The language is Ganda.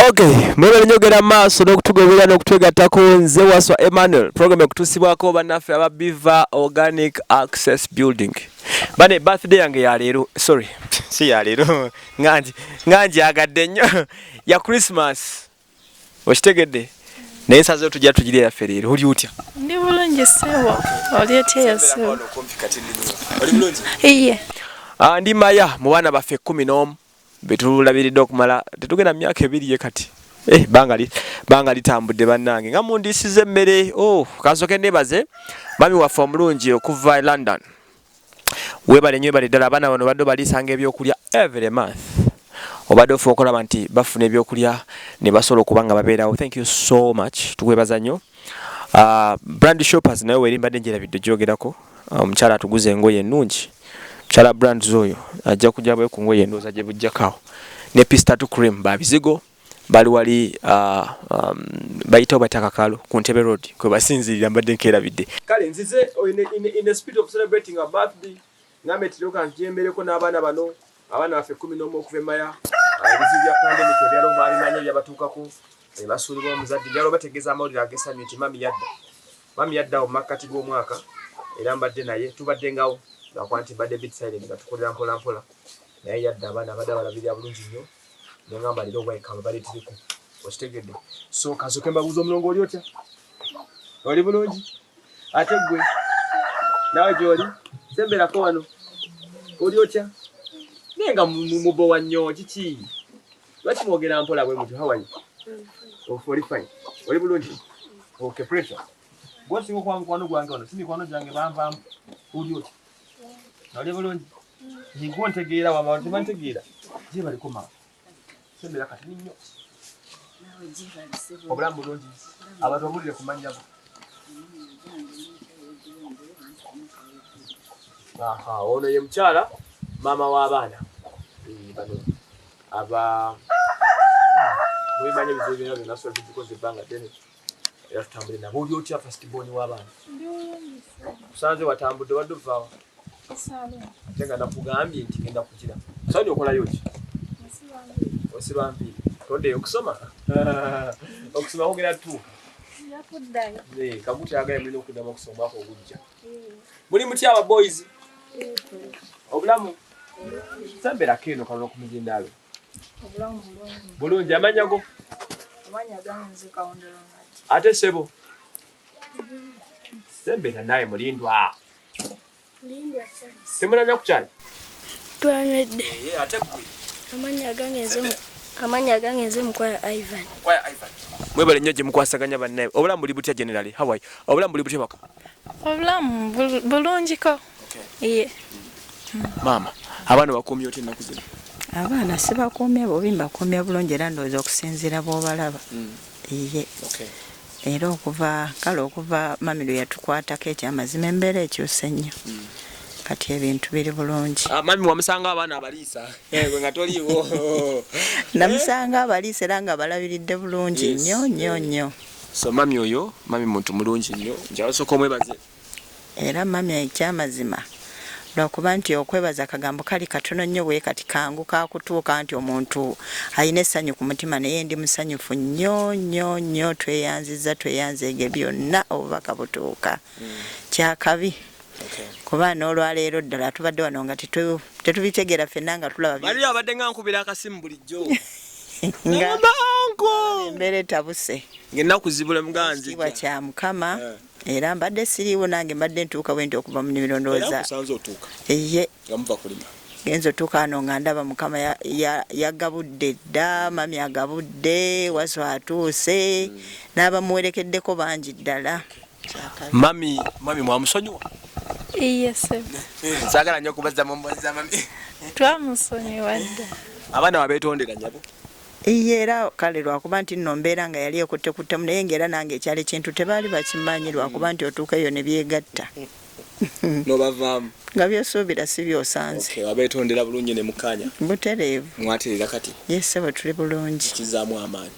Okay, mwebale nnyo ogenda mu maaso n'okutugoberera n'okutwegattako. Nze Waswa Emmanuel. Program ekutuusibwako bannaffe aba Biva Organic Access Building. Bane, birthday yange ya leero, sorry, si ya leero, nga ngyagadde nnyo, ya Christmas. Okitegedde? Naye nsazeewo tujja tugirya yaffe leero. Oli otya? Ndi bulungi ssebo, oli otya ssebo? Oli bulungi? Iye. Ah, ndi Maya mu baana baffe 11 betulabiridde okumala tetugenda mu myaka 2 ye kati. Eh, banga litambudde bannange nga mundiisiza emmere. Oh, kansooke neebaze mami waffe omulungi okuva e London. Weebale nnyo, weebale ddala. Abaana bano badde baliisanga ebyokulya every month. Obadde ofuba okulaba nti bafuna ebyokulya ne basobola okuba nga babeerawo. Thank you so much, tukwebaza nnyo. Brand Shoppers nayo weri mbadde njerabidde gyogerako. Omukyala atuguza engoye ennungi, mukyala Brands oyo ajja kujja bwe ku ngoye endowooza gye bujjako awo. Ne Pistatu Cream babizigo bali wali, bayitawo batakakalo ku Ntebe Road kwe basinziirira, mbadde nkeerabidde. Kale nzize in the spirit of celebrating a birthday, ngambe nti leka njembereko n'abaana bano, abaana baffe 11 okuva emaya. Ebizibu bya pandemic ebyalo mwabimanyi ebyabatuukako, basuulibwa omuzadde. Njagala obategeeza amawulire ag'essanyu nti mami yadda, mami yadda mu makkati g'omwaka, era mbadde naye, tubadde ngawo, lwakuba nti mbadde bit silent nga tukolera mpola mpola, naye yadda. Abaana abadde abalabirira bulungi nnyo, nengamba leero obwayikamba baleetereko. Okitegedde? So kasooke mbabuuza, omulongo, oli otya? Oli bulungi? Ate gwe naawe gy'oli, semberako wano. Oli otya? Naye nga mubowa nnyo, kiki? Lwaki mwogera mpola bwe mutyo? How are you? Oli fine? Oli bulungi? Okay, pressure gwosinga okuba mukwano gwange wano, si mikwano gyange banvaamu. Oli otya? Oli bulungi? Nigwo ntegeera wama, tebantegeera. Gye baliko maama, sembera kati nnyo. Obulamu bulungi? Abantu obulire ku mannya go. Aha, ono ye mukyala maama w'abaana. Bano aba mubimanyi ebizibu byonna byonna, so tugikoze ebbanga ddene era tutambule nabo. Oli otya, first born w'abaana? Kusanze watambudde, obadde ovaawa? Ate nga nakugambye nti ngenda kugira sani. Okolayo ki? Osiba nviiri. Toddeyo okusoma? Okusoma kugenda tutuuka. Kaguti agala mulina okuddamu okusoma omwaka ogujja. Muli mutya aba boys? Obulamu? Semberako eno kalono ku mizindaalo. Bulungi. Amanya go? Ate sebo, sembera naye mulindwa. Temunanywa ku kyayi? Twanywedde. Ate gwe? Amannya gange nze Mukwaya Ivan. Mwebale nnyo gye mukwasaganya bannaye. Obulamu buli butya generally? How are you? Obulamu buli butya waka? Obulamu bulungiko, iye. Maama, abaana bakuumye otya ennaku zino? Abaana sibakuumye bubi, mbakuumye bulungi, era ndowooza okusinziira bw'obalaba, iye. Era okuva kale okuva mami lwe yatukwatako, ekyamazima embeera ekyuse nnyo. Kati ebintu biri bulungi. Ah, mami wamusanga abaana abaliisa gwe nga toliiwo? Namusanga abaliisa era nga balabiridde bulungi nnyo nnyo nnyo. So mami oyo, mami muntu mulungi nnyo, njagala osooka omwebaze. Era mami ekyamazima lwakuba nti okwebaza kagambo kali katono nnyo bwe kati, kangu kakutuuka nti omuntu alina essanyu ku mutima, naye ndi musanyufu nnyo nnyo nnyo. Tweyanziza, tweyanzeege byonna, obubaka butuuka kyakabi, kuba n'olwaleero ddala tubadde wano nga tetubitegeera ffenna nga tulaba Bali abadde nga nkubira akasimu bulijjo nga namba anko embeera etabuse. Ng'ennaku zibula muganzi. Ekitiibwa kya Mukama. Era mbadde siriiwo nange, mbadde ntuuka bwe nti okuva mu nnimiro ndowooza. Kusanze otuuka? Eye. Nga muva kulima? Genza otuuka wano nga ndaba Mukama yagabudde dda, mami agabudde, Waswa atuuse n'abamuwerekeddeko bangi ddala. Kyakabi. Mami mwamusonyiwa? Iye ssebo. Saagala nnyo okubazza mu mboozi za mami. Twamusonyiwa dda. Abaana babeetondera nyabo? Iye, era kale lwakuba nti nno mbeera nga yali ekuttekuttemu, naye ngaera nange ekyali kintu tebaali bakimanyi, lwakuba nti otuuka eyo ne byegatta. Nobavaamu. Nga byosuubira si byosanze. Okay, wabeetondera bulungi ne mukkaanya? Butereevu. Mwaterera kati? Ye ssebo, tuli bulungi. Kizaamu amaanyi.